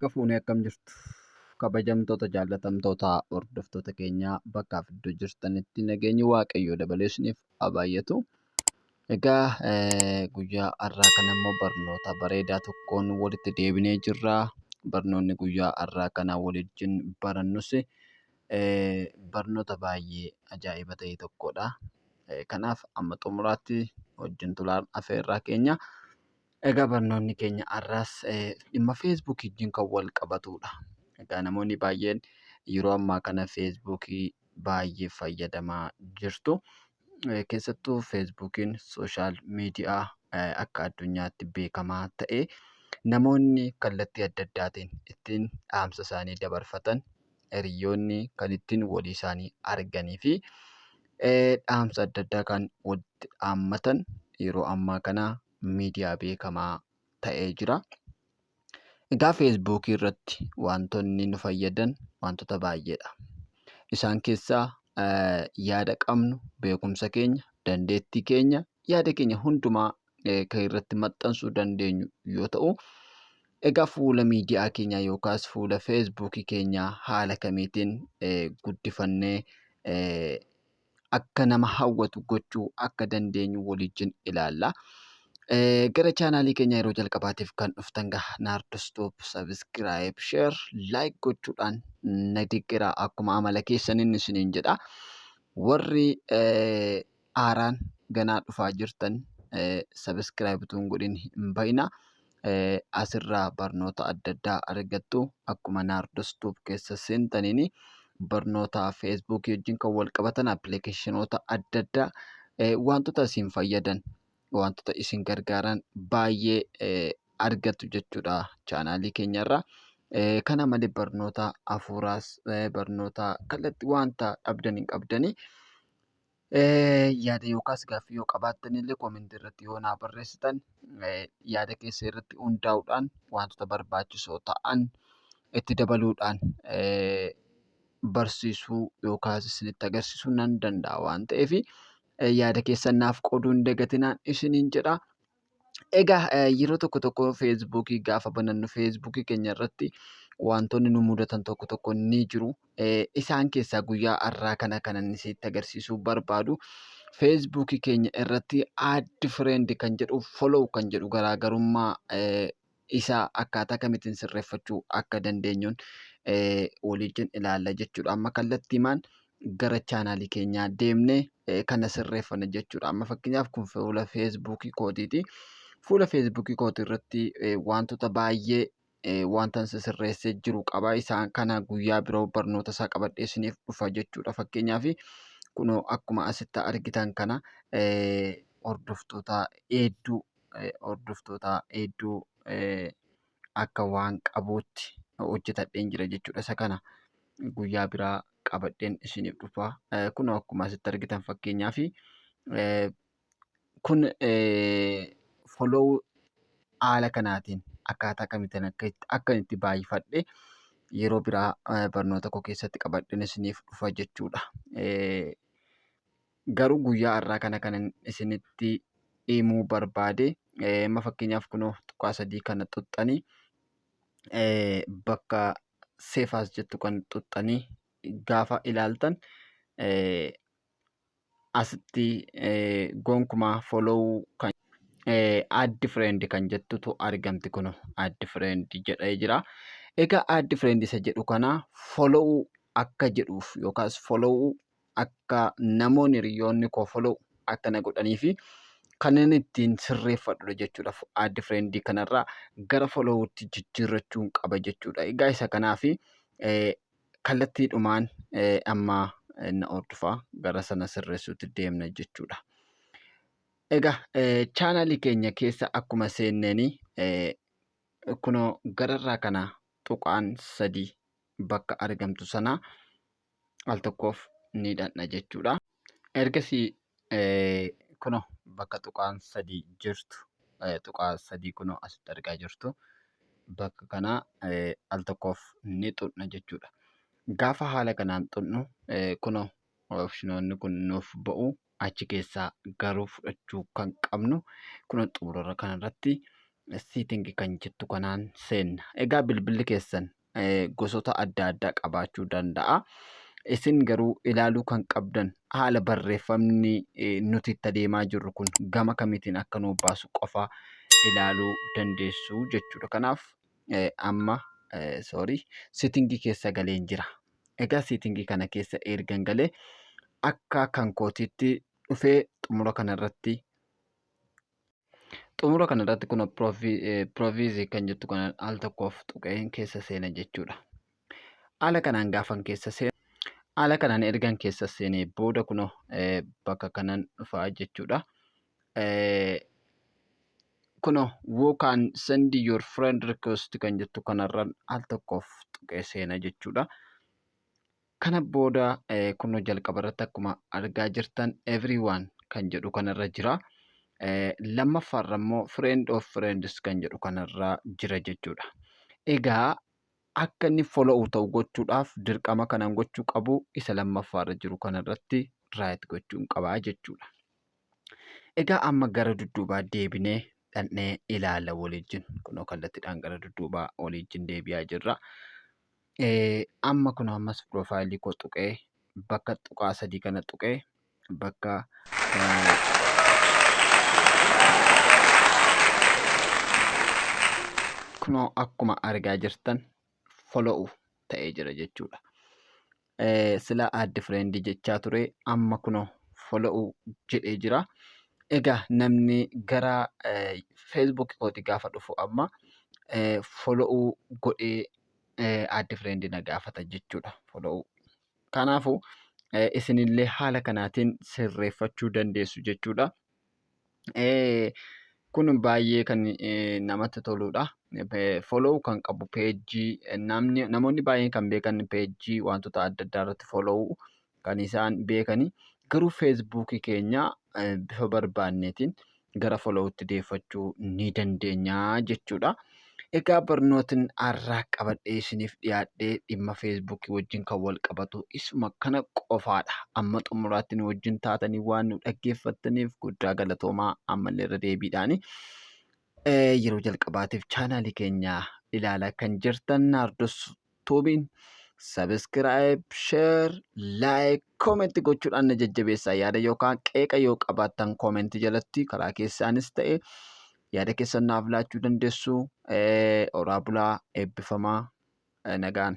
Harka fuunee akkam jirtu? Kabajamtoota jaallatamtoota hordoftoota keenyaa bakkaaf iddoo jirtanitti nageenyi Waaqayyoo dabalee isiniif haa baay'atu. Egaa guyyaa har'aa kana immoo barnoota bareedaa tokkoon walitti deebinee jirra. Barnoonni guyyaa har'aa kana waliin barannus barnoota baay'ee ajaa'iba ta'e tokkodha. Kanaaf amma xumuraatti wajjin turaa afeerraa keenya. Egaa barnoonni keenya har'aas dhimma feesbuukii wajjin kan wal qabatudha. Egaa namoonni baay'een yeroo ammaa kana feesbuukii baay'ee fayyadamaa jirtu. Keessattuu feesbuukiin sooshaal miidiyaa akka addunyaatti beekamaa ta'e namoonni kallattii adda addaatiin ittiin dhaamsa isaanii dabarfatan, hiriyoonni kan ittiin walii isaanii arganii fi dhaamsa adda addaa kan walitti dhaammatan yeroo ammaa kana miidiyaa beekamaa ta'ee jira. Egaa feesbuukii irratti wantoonni nu fayyadan wantoota baay'eedha. Isaan keessaa yaada qabnu, beekumsa keenya, dandeettii keenya, yaada keenya hundumaa kan irratti maxxansuu dandeenyu yoo ta'u, egaa fuula miidiyaa keenyaa yookaas fuula feesbuukii keenyaa haala kamiitiin guddifannee akka nama hawwatu gochuu akka dandeenyu waliin ilaalla. Gara chaanaalii keenyaa yeroo jalqabaatiif kan dhuftan gaha Naardos Tube subscribe, share, like gochuudhaan na deeggaraa akkuma amala keessaniin isiniin jedha. Warri haaraan ganaa dhufaa jirtan subscribe utuu hin godhin hin bahina. Asirraa barnoota adda addaa argattu akkuma Naardos Tube keessa seentaniini barnoota feesbuukii wajjin kan wal qabatan appilikeeshinoota adda addaa wantoota isin fayyadan wantoota isin gargaaran baay'ee argattu jechuudha chaanaalii keenyarra. Kana malee barnoota hafuuraas barnoota kallattii wanta dhabdan hin qabdanii. Yaada yookaas gaaffii yoo qabaattan illee koomentii irratti yoo naa barreessitan yaada keessa irratti hundaa'uudhaan wantoota barbaachisoo ta'an itti dabaluudhaan barsiisuu yookaas isinitti agarsiisuu nan danda'a waan ta'eef yaada keessan naaf qooduu hin dagatinaan isiniin jedha. Egaa yeroo tokko tokko feesbuukii gaafa banannu feesbuukii keenya irratti wantoonni nu mudatan tokko tokko ni jiru. Isaan keessaa guyyaa har'aa kana kan inni isinitti agarsiisuu barbaadu feesbuukii keenya irratti add friend kan jedhu follow kan jedhu garaagarummaa isaa akkaataa kamittiin sirreeffachuu akka dandeenyuun waliin ilaalla jechuudha. Amma kallattiimaan gara chaanaalii keenyaa deemnee kana sirreeffanna jechuudha. Amma fakkeenyaaf kun fuula feesbuukii kootiiti. Fuula feesbuukii kootii irratti wantoota baay'ee wanta sirreessee jiru qaba. Isaan kana guyyaa biroo barnoota isaa qabadhee isiniif dhufa jechuudha. Fakkeenyaaf kunoo akkuma asitti argitan kana hordoftoota hedduu hordoftoota hedduu akka waan qabuutti hojjetadheen jira jechuudha. Isa kana guyyaa biraa qabadheen isiniif dhufa. Kunoo akkuma asitti argitan fakkeenyaaf kun follow haala kanaatiin akkaataa kamittiin akka itti baay'ifadhe yeroo biraa barnoota koo keessatti qabadheen isiniif dhufa jechuudha. Garuu guyyaa har'aa kana kan isinitti himuu barbaade amma fakkeenyaaf kunoo tuqaa sadii kana xuxxanii bakka save as jettu kan xuxxanii gaafa ilaaltan asitti gonkumaa follow kan add friend kan jettutu argamti kunoo add friend jedhee jira. Egaa add friend isa jedhu kana follow akka jedhuuf yookaas follow akka namoonni hiriyoonni koo follow akka na godhanii fi kanneen ittiin sirreeffadhudha jechuudha. Add friend kanarraa gara follow'tti jijjiirrachuun qaba jechuudha. Egaa isa kanaaf kallattiidhumaan amma na hordofaa gara sana sirreessuutti deemna jechuudha. Egaa chaanaalii keenya keessa akkuma seenneeni kunoo gararraa kana tuqaan sadii bakka argamtu sana al tokkoof ni dhandha jechuudha. Ergasii kunoo bakka tuqaan sadii jirtu tuqaa sadii kunoo asitti argaa jirtu bakka kana al tokkoof ni xuqna jechuudha. Gaafa haala kanaan xuqnu kunoo opshinoonni kun nuuf ba'u achi keessaa garuu fudhachuu kan qabnu kunoo xumurarra kanarratti Setting kan jettu kanaan seenna. Egaa bilbilli keessan gosoota adda addaa qabaachuu danda'a. Isin garuu ilaaluu kan qabdan haala barreeffamni nuti itti adeemaa jirru kun gama kamiitiin akka nuu baasu qofa ilaaluu dandeessu jechuudha. Kanaaf amma, sorry, setting keessa galeen jira. Egaa setting kana keessa ergan galee akka kan kootiitti dhufee xumura kanarratti kun privacy kan jettu kana al tokkoof tuqeen keessa seena jechuudha. Haala kanaan gaafan keessa seenu, haala kanaan ergan keessa seenee booda kunoo bakka kanan dhufaa jechuudha. Kunoo "Who can send your friend request" kan jettu kanarra al tokkoof tuqee seena jechuudha. Kana booda kunoo jalqaba irratti akkuma argaa jirtan "Everyone" kan jedhu kanarra jira. Lammaffaarra immoo "Friend of friends" kan jedhu kanarra jira jechuudha. Egaa akka inni follow ta'u gochuudhaaf dirqama kanan gochuu qabu isa lammaffaarra jiru kanarratti right gochuun qabaa jechuudha. Egaa amma gara dudduubaa deebinee dhaqnee ilaalla waliijin. Kunoo kallattiidhaan gara dudduubaa waliijin deebi'aa jirra. Amma kunoo ammas profile koo tuqee, bakka tuqaa sadii kana tuqee, bakka kunoo akkuma argaa jirtan follow ta'ee jira jechuudha. Sila "Add friend" jechaa ture, amma kunoo follow jedhee jira. Egaa namni gara Facebook kootii gaafa dhufu amma follow godhee add friend na gaafata jechuudha. Follow. Kanaafuu isinillee haala kanaatiin sirreeffachuu dandeessu jechuudha. Kun baay'ee kan namatti toludha. Follow kan qabu page, namni namoonni baay'een kan beekan page wantoota adda addaa irratti follow kan isaan beekani. Garuu Facebook keenya bifa barbaanneetiin gara followutti deeffachuu ni dandeenya jechuudha. Egaa barnootni har'aa qabadhee isiniif dhiyaadhee dhimma Facebook wajjin kan wal qabatu isuma kana qofaadha. Amma xumuraatti nu wajjin taatanii waan nu dhaggeeffattaniif guddaa galatoomaa ammallee irra deebiidhaani. Yeroo jalqabaatiif channel keenya ilaalaa kan jirtan Naardos Tuubiin subscribe, share, like, comment gochuudhaan na jajjabeessaa. Yaada yookaan qeeqa yoo qabaattan comment jalatti karaa keessaanis ta'e yaada keessan naaf laachuu dandeessu. Horaa bulaa, eebbifamaa, nagaan.